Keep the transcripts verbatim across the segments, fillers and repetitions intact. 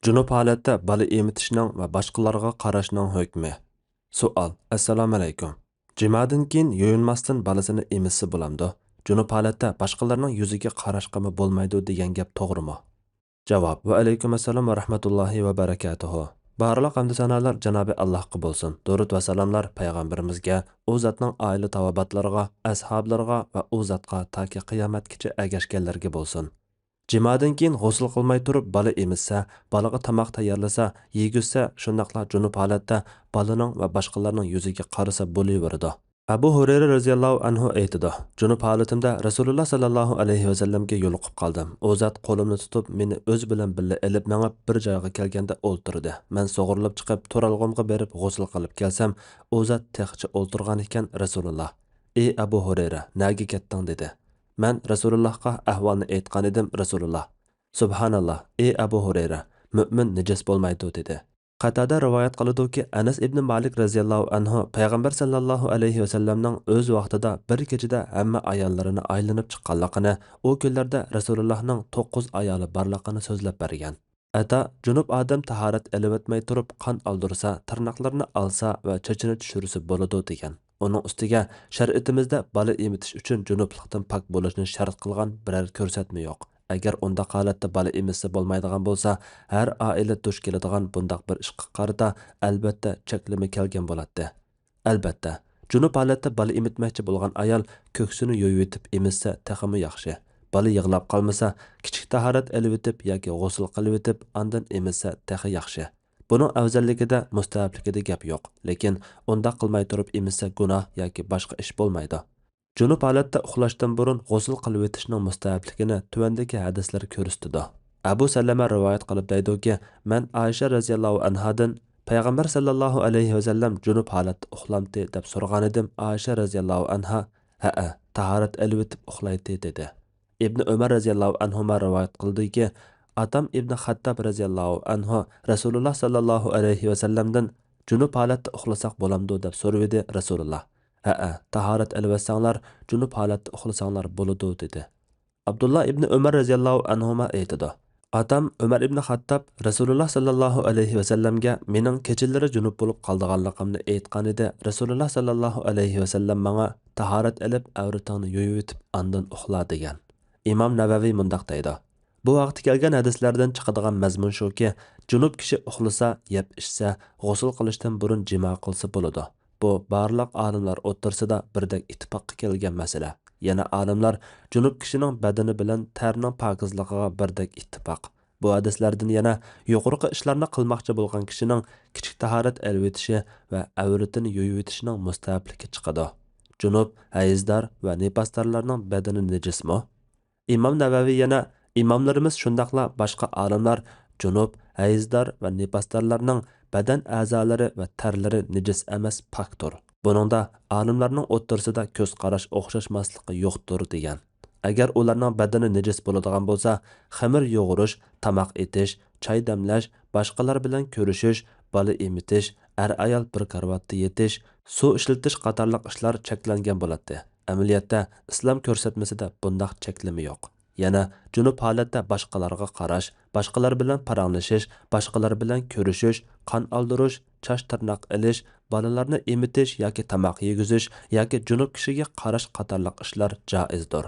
جۇنۇپ ھالەتتە بالا ئېمىتىشنىڭ ۋە باشقىلارغا قاراشنىڭ ھۆكمى. سوئال: ئەسسالامۇئەلەيكۇم. جىمادىن كېيىن يۇيۇنماستىن بالىسىنى ئېمىتسە بولامدۇ؟ جۇنۇپ ھالەتتە باشقىلارنىڭ يۈزىگە قاراشقىمۇ بولمايدۇ دېگەن گەپ توغرىمۇ؟ جاۋاب: ۋەئەلەيكۇم ئەسسالام ۋە رەھمەتۇللاھى ۋە بەرەكاتۇھۇ. بارلىق ھەمدۇ سانالار جانابى ئاللاھقا بولسۇن. دۇرۇد ۋە سالاملار پەيغەمبىرىمىزگە، ئۇ زاتنىڭ ئائىلە تاۋابىئاتلىرىغا، ئەسھابلىرىغا ۋە ئۇ زاتقا تاكى قىيامەتكىچە ئەگەشكەنلەرگە بولسۇن. جىمادىن كېيىن غۇسۇل قىلماي تۇرۇپ بالا ئېمىتسە، بالىغا تاماق تەييارلىسا، يېگۈزسە، شۇنداقلا جۇنۇپ ھالەتتە بالىنىڭ ۋە باشقىلارنىڭ يۈزىگە قارىسا بولۇۋېرىدۇ. ئەبۇ ھۇرەيرە رەزىياللاھۇ ئەنھۇ ئېيتىدۇ: جۇنۇپ ھالىتىمدە رەسۇلۇللا ساللاللاھۇ ئەلەيھى ۋەسەللەمگە يولۇقۇپ قالدىم. ئۇ زات قولۇمنى تۇتۇپ، مېنى ئۆزى بىلەن بىللە ئېلىپ مېڭىپ، بىر جايغا كەلگەندە ئولتۇردى. مەن سۇغۇرۇلۇپ چىقىپ، تۇرالغۇمغا بېرىپ غۇسۇل قىلىپ كەلسەم، ئۇ زات تېخىچە ئولتۇرغان ئىكەن. رەسۇلۇللا: ئى ئەبۇ ھۇرەيرە، نەگە كەتتىڭ؟ دېدى. مەن رەسۇلۇللاھقا ئەھۋالنى ئېيتقانىدىم. رەسۇلۇللا: سۇبھاناللا، ئى ئەبۇ ھۇرەيرە، مۆمىن نىجىس بولمايدۇ، دېدى. قاتادە رىۋايەت قىلىدۇكى، ئەنەس ئىبنى مالىك رەزىياللاھۇ ئەنھۇ پەيغەمبەر ساللاللاھۇ ئەلەيھى ۋەسەللەمنىڭ ئۆز ۋاقتىدا بىر كېچىدە ھەممە ئاياللىرىنى ئايلىنىپ چىققانلىقىنى، ئۇ كۈنلەردە رەسۇلۇللاھنىڭ توققۇز ئايالى بارلىقىنى سۆزلەپ بەرگەن. ئەتا، جۇنۇپ ئادەم تاھارەت ئېلىۋەتمەي تۇرۇپ قان ئالدۇرسا، تىرناقلىرىنى ئالسا ۋە چېچىنى چۈشۈرسە بولىدۇ، دېگەن. ئۇنىڭ ئۈستىگە، شەرىئىتىمىزدە بالا ئېمىتىش ئۈچۈن جۇنۇپلۇقتىن پاك بولۇشنى شەرت قىلغان بىرەر كۆرسەتمە يوق. ئەگەر ئۇنداق ھالەتتە بالا ئېمىتسە بولمايدىغان بولسا، ھەر ئائىلە دۇچ كېلىدىغان بۇنداق بىر ئىشقا قارىتا، ئەلۋەتتە، چەكلىمە كەلگەن بولاتتى. ئەلۋەتتە، جۇنۇپ ھالەتتە بالا ئېمىتمەكچى بولغان ئايال كۆكسىنى يۇيۇۋېتىپ ئېمىتسە تېخىمۇ ياخشى. بالا يىغلاپ قالمىسا، كىچىك تاھارەت ئېلىۋېتىپ ياكى غۇسۇل قىلىۋېتىپ ئاندىن ئېمىتسە تېخى ياخشى. بۇنىڭ ئەۋزەللىكىدە، مۇستەھەپلىكىدە گەپ يوق. لېكىن ئۇنداق قىلماي تۇرۇپ ئېمىتسە گۇناھ ياكى باشقا ئىش بولمايدۇ. جۇنۇپ ھالەتتە ئۇخلاشتىن بۇرۇن غۇسۇل قىلىۋېتىشنىڭ مۇستەھەپلىكىنى تۆۋەندىكى ھەدىسلەر كۆرسىتىدۇ. ئەبۇ سەلەمە رىۋايەت قىلىپ دەيدۇكى، مەن ئائىشە رەزىياللاھۇ ئەنھادىن، پەيغەمبەر ساللاللاھۇ ئەلەيھى ۋەسەللەم جۇنۇپ ھالەتتە ئۇخلامتى دەپ سورىغانىدىم، ئائىشە رەزىياللاھۇ ئەنھا، ھەئە، تاھارەت ئېلىۋېتىپ ئۇخلايتتى، دېدى. ئىبنى ئۆمەر رەزىياللاھۇ ئەنھۇما رىۋايەت قىلدىكى، ئاتام ئىبنى خەتتاب رەزىياللاھۇ ئەنھۇ رەسۇلۇللا ساللاللاھۇ ئەلەيھى ۋەسەللەمدىن، جۇنۇپ ھالەتتە ئۇخلىساق بولامدۇ دەپ سورىۋىدى. رەسۇلۇللا، ھەئە، تاھارەت ئېلىۋەتسەڭلار، جۇنۇپ ھالەتتە ئۇخلىساڭلار بولىدۇ، دېدى. ئابدۇللا ئىبنى ئۆمەر رەزىياللاھۇ ئەنھۇما ئېيتىدۇ، ئاتام ئۆمەر ئىبنى خەتتاب رەسۇلۇللا ساللاللاھۇ ئەلەيھى ۋەسەللەمگە مېنىڭ كېچىلىرى جۇنۇپ بولۇپ قالىدىغانلىقىمنى ئېيتقانىدى، رەسۇلۇللا ساللاللاھۇ ئەلەيھى ۋەسەللەم ماڭا، تاھارەت ئېلىپ، ئەۋرىتىڭنى يۇيۇۋېتىپ، ئاندىن ئۇخلا، دېگەن. ئىمام نەۋەۋى مۇنداق دەيدۇ، بۇ ھەقتە كەلگەن ھەدىسلەردىن چىقىدىغان مەزمۇن شۇكى، جۇنۇپ كىشى ئۇخلىسا، يەپ ئىچسە، غۇسۇل قىلىشتىن بۇرۇن جىما قىلسا بولىدۇ. بۇ بارلىق ئالىملار ئوتتۇرىسىدا بىردەك ئىتتىپاققا كېلىگەن مەسىلە. يەنە ئالىملار جۇنۇپ كىشىنىڭ بەدىنى بىلەن تەرنىڭ پاكىزلىقىغا بىردەك ئىتتىپاق. بۇ ھەدىسلەردىن يەنە يۇقىرىقى ئىشلارنى قىلماقچى بولغان كىشىنىڭ كىچىك تاھارەت ئېلىۋېتىشى ۋە ئەۋرىتىنى يۇيۇۋېتىشىنىڭ مۇستەھەپلىكى چىقىدۇ. جۇنۇپ، ھەيزدار ۋە نىپاسدارلارنىڭ بەدىنى نىجىسمۇ؟ ئىمام نەۋەۋى يەنە، ئىماملىرىمىز شۇنداقلا باشقا ئالىملار جۇنۇپ، ھەيزدار ۋە نىپاسدارلارنىڭ بەدەن ئەزالىرى ۋە تەرلىرى نىجىس ئەمەس، پاكتۇر. بۇنىڭدا ئالىملارنىڭ ئوتتۇرىسىدا كۆز قاراش ئوخشاشماسلىقى يوقتۇر، دېگەن. ئەگەر ئۇلارنىڭ بەدىنى نىجىس بولىدىغان بولسا، خېمىر يۇغۇرۇش، تاماق ئېتىش، چاي دەملەش، باشقىلار بىلەن كۆرۈشۈش، بالا ئېمىتىش، ئەر-ئايال بىر كارىۋاتتا يېتىش، سۇ ئىشلىتىش قاتارلىق ئىشلار چەكلەنگەن بولاتتى. ئەمەلىيەتتە، ئىسلام كۆرسەتمىسىدە بۇنداق چەكلىمە يوق. يەنە جۇنۇپ ھالەتتە باشقىلارغا قاراش، باشقىلار بىلەن پاراڭلىشىش، باشقىلار بىلەن كۆرۈشۈش، قان ئالدۇرۇش، چاچ تىرناق ئېلىش، بالىلارنى ئېمىتىش ياكى تاماق يېگۈزۈش ياكى جۇنۇپ كىشىگە قاراش قاتارلىق ئىشلار جائىزدۇر.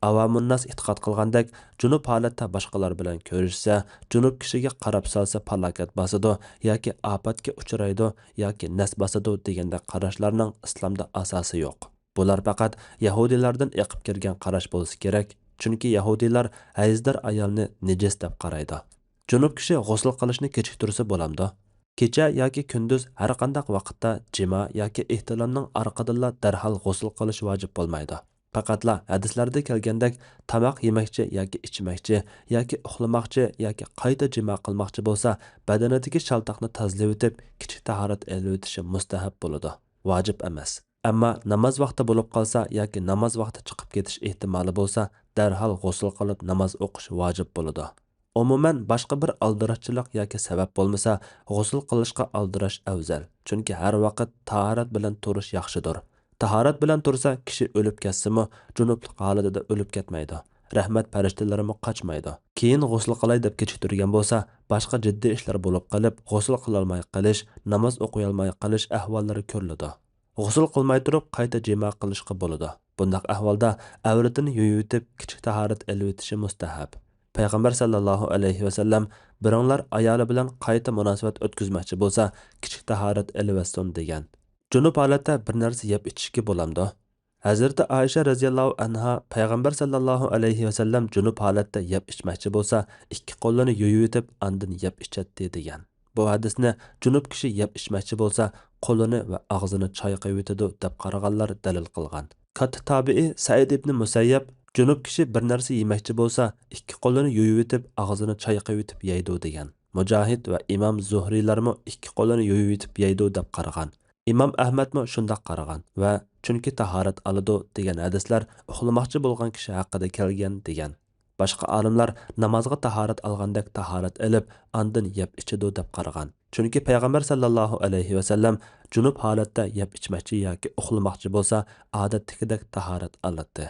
ئاۋامۇنناس ئېتىقاد قىلغاندەك، جۇنۇپ ھالەتتە باشقىلار بىلەن كۆرۈشسە، جۇنۇپ كىشىگە قاراپ سالسا پالاكەت باسىدۇ ياكى ئاپەتكە ئۇچرايدۇ ياكى نەس باسىدۇ دېگەندەك قاراشلارنىڭ ئىسلامدا ئاساسى يوق. بۇلار پەقەت يەھۇدىيلاردىن ئېقىپ كىرگەن قاراش بولسا كېرەك، چۈنكى يەھۇدىيلار ھەيزدار ئايالنى نىجىس دەپ قارايدۇ. جۇنۇپ كىشى غۇسۇل قىلىشنى كېچىكتۈرسە بولامدۇ؟ كېچە ياكى كۈندۈز ھەرقانداق ۋاقىتتا جىما ياكى ئېھتىلامنىڭ ئارقىدىنلا دەرھال غۇسۇل قىلىش ۋاجىپ بولمايدۇ. پەقەتلا ھەدىسلەردە كەلگەندەك تاماق يېمەكچى ياكى ئىچمەكچى ياكى ئۇخلىماقچى ياكى قايتا جىما قىلماقچى بولسا، بەدىنىدىكى شالتاقنى تازىلىۋېتىپ، كىچىك تاھارەت ئېلىۋېتىشى مۇستەھەب بولىدۇ، ۋاجىپ ئەمەس. ئەمما ناماز ۋاقتى بولۇپ قالسا ياكى ناماز ۋاقتى چىقىپ كېتىش ئېھتىمالى بولسا، دەرھال غۇسۇل قىلىپ ناماز ئوقۇش ۋاجىپ بولىدۇ. ئومۇمەن، باشقا بىر ئالدىراشچىلىق ياكى سەۋەب بولمىسا، غۇسۇل قىلىشقا ئالدىراش ئەۋزەل، چۈنكى ھەر ۋاقىت تاھارەت بىلەن تۇرۇش ياخشىدۇر. تاھارەت بىلەن تۇرسا، كىشى ئۆلۈپ كەتسىمۇ، جۇنۇپلۇق ھالىتىدە ئۆلۈپ كەتمەيدۇ. رەھمەت پەرىشتىلىرىمۇ قاچمايدۇ. كېيىن غۇسۇل قىلاي دەپ كېچىكتۈرگەن بولسا، باشقا جىددىي ئىشلار بولۇپ قېلىپ، غۇسۇل قىلالماي قېلىش، ناماز ئوقۇيالماي قېلىش ئەھۋاللىرى كۆرۈلىدۇ. غۇسۇل قىلماي تۇرۇپ قايتا جىما قىلىشقا بولىدۇ. بۇنداق ئەھۋالدا ئەۋرىتىنى يۇيۇۋېتىپ، كىچىك تاھارەت ئېلىۋېتىشى مۇستەھەب. پەيغەمبەر ساللاللاھۇ ئەلەيھى ۋەسەللەم، «بىرىڭلار ئايالى بىلەن قايتا مۇناسىۋەت ئۆتكۈزمەكچى بولسا، كىچىك تاھارەت ئېلىۋەتسۇن» دېگەن. جۇنۇپ ھالەتتە بىر نەرسە يەپ ئىچىشكە بولامدۇ؟ ھەزرىتى ئائىشە رەزىياللاھۇ ئەنھا پەيغەمبەر ساللاللاھۇ ئەلەيھى ۋەسەللەم جۇنۇپ ھالەتتە يەپ ئىچمەكچى بولسا، ئىككى قولىنى يۇيۇۋېتىپ، ئاندىن يەپ ئىچەتتى دېگەن. بۇ ھەدىسنى جۇنۇپ كىشى يەپ ئىچمەكچى بولسا، قولىنى ۋە ئاغزىنى چايقىۋېتىدۇ دەپ قارىغانلار دەلىل قىلغان. كاتتا تابىئى سەئىد ئىبنى مۇسەييەب، جۇنۇپ كىشى بىر نەرسە يېمەكچى بولسا، ئىككى قولىنى يۇيۇۋېتىپ، ئاغزىنى چايقىۋېتىپ يەيدۇ دېگەن. مۇجاھىد ۋە ئىمام زۇھرىيلارمۇ ئىككى قولىنى يۇيۇۋېتىپ يەيدۇ دەپ قارىغان. ئىمام ئەھمەدمۇ شۇنداق قارىغان ۋە «چۈنكى تاھارەت ئالىدۇ» دېگەن ھەدىسلەر ئۇخلىماقچى بولغان كىشى ھەققىدە كەلگەن دېگەن. باشقا ئالىملار نامازغا تاھارەت ئالغاندەك تاھارەت ئېلىپ، ئاندىن يەپ ئىچىدۇ دەپ قارىغان. چۈنكى پەيغەمبەر ساللاللاھۇ ئەلەيھى ۋەسەللەم جۇنۇپ ھالەتتە يەپ ئىچمەكچى ياكى ئۇخلىماقچى بولسا، ئادەتتىكىدەك تاھارەت ئالاتتى.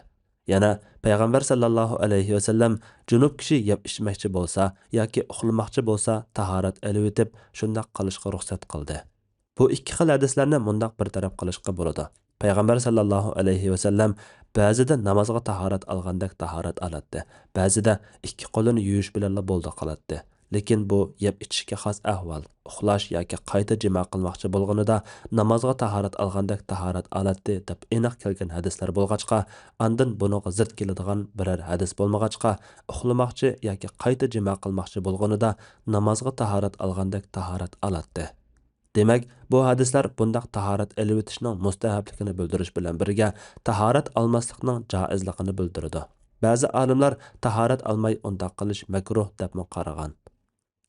يەنە پەيغەمبەر ساللاللاھۇ ئەلەيھى ۋەسەللەم جۇنۇپ كىشى يەپ ئىچمەكچى بولسا ياكى ئۇخلىماقچى بولسا، تاھارەت ئېلىۋېتىپ، شۇنداق قىلىشقا رۇخسەت قىلدى. بۇ ئىككى خىل ھەدىسلەرنى مۇنداق بىر تەرەپ قىلىشقا بولىدۇ. پەيغەمبەر ساللاللاھۇ ئەلەيھى ۋەسەللەم بەزىدە نامازغا تاھارەت ئالغاندەك تاھارەت ئالاتتى، بەزىدە ئىككى قولىنى يۇيۇش بىلەنلا بولدى قىلاتتى. لېكىن بۇ يەپ ئىچىشكە خاس ئەھۋال. ئۇخلاش ياكى قايتا جىما قىلماقچى بولغىنىدا نامازغا تاھارەت ئالغاندەك تاھارەت ئالاتتى دەپ ئېنىق كەلگەن ھەدىسلەر بولغاچقا، ئاندىن بۇنىڭغا زىت كېلىدىغان بىرەر ھەدىس بولمىغاچقا، ئۇخلىماقچى ياكى قايتا جىما قىلماقچى بولغىنىدا نامازغا تاھارەت ئالغاندەك تاھارەت ئالاتتى. دېمەك، بۇ ھەدىسلەر بۇنداق تاھارەت ئېلىۋېتىشنىڭ مۇستەھەبلىكىنى بىلدۈرۈش بىلەن بىرگە، تاھارەت ئالماسلىقنىڭ جائىزلىقىنى بىلدۈرىدۇ. بەزى ئالىملار تاھارەت ئالماي ئۇنداق قىلىش مەكرۇھ دەپمۇ قارىغان.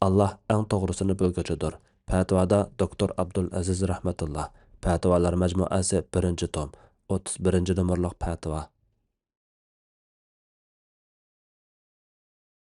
ئاللا ئەڭ توغرىسىنى بىلگۈچىدۇر. پەتىۋادا دوكتور ئابدۇل ئەزىز رەھمەتۇللا. پەتىۋالار مەجمۇئەسى، بىرىنچى توم، ئوتتۇز بىرىنچى نومۇرلۇق پەتىۋا.